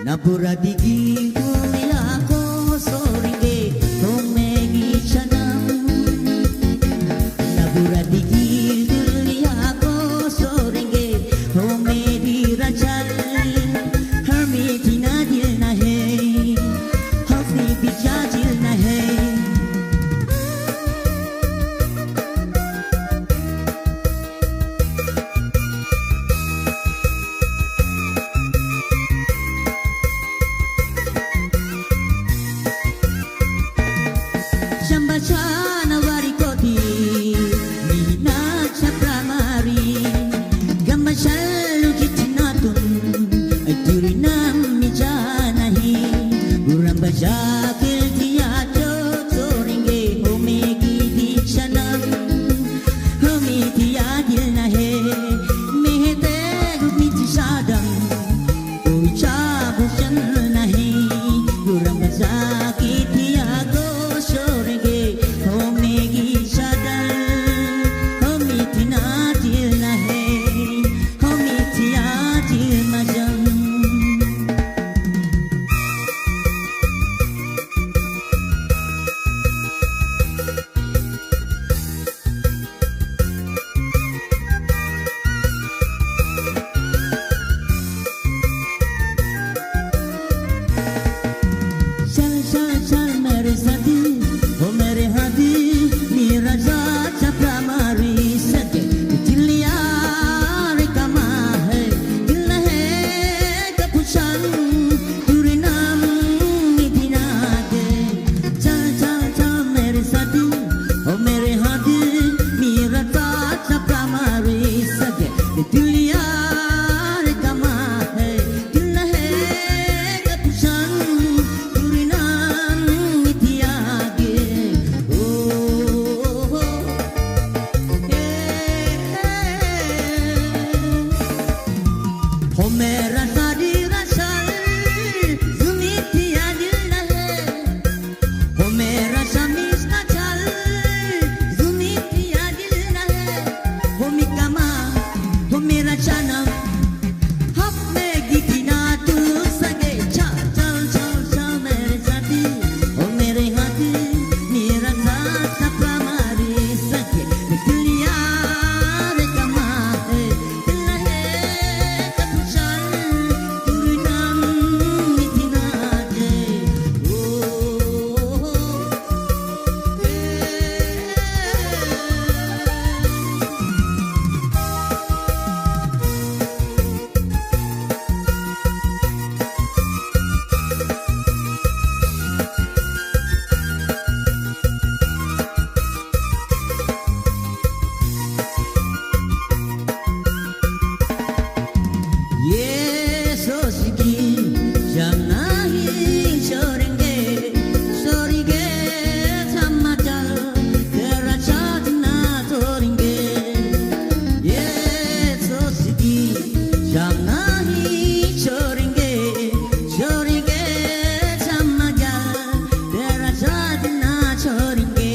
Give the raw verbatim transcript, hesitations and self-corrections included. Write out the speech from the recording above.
Nabura diki duli ako soringe home gi chanam. Nabura diki duli ako soringe home di rachal. Hami tina dil na he, hami bija dil na he. Samba chana wari koti, mina cha pramari, gamba chalu jitinatun, ay turi nam mi jana hi, guramba jakil tiya cho soringe home gi di chanam, home tiya dil na he, mehete gumi ti sadam. Ui chabu chan nahi, guramba sakit ya go sorge, home gi sadal, home tina dil nahi, home tia dil majam. Chal, chal, chal, mere saathi, o mere haathi, mera sath chapra mari sake, dil yaar kama hai, dil nahi kapuchan, ture naam ni dina de. Chal, chal, chal, mere saathi, o mere haathi, mera sath chapra mari sake, dil yaar kama hai, dil nahi kapuchan, ture naam ni dina de. Oh, oh, oh. Ho mera sadi rasal, zumi tia dil nahi. Ho mera samis na chal, zumi tia dil nahi. Ho mi kama, ho mera chanam, hap me giti na tu sage cha, chal, chal, chal, mere saathi, o mere haathi, mera sath chapra mari sake, dil yaar kama hai, dil nahi kapuchan, ture naam ni dina de. Oh, oh, oh. Ye so siki, jam nahi chorenge, chorenge chama chal, tera sath na chorenge. Ye so siki, jam nahi chorenge, chorenge chama chal, tera sath na chorenge.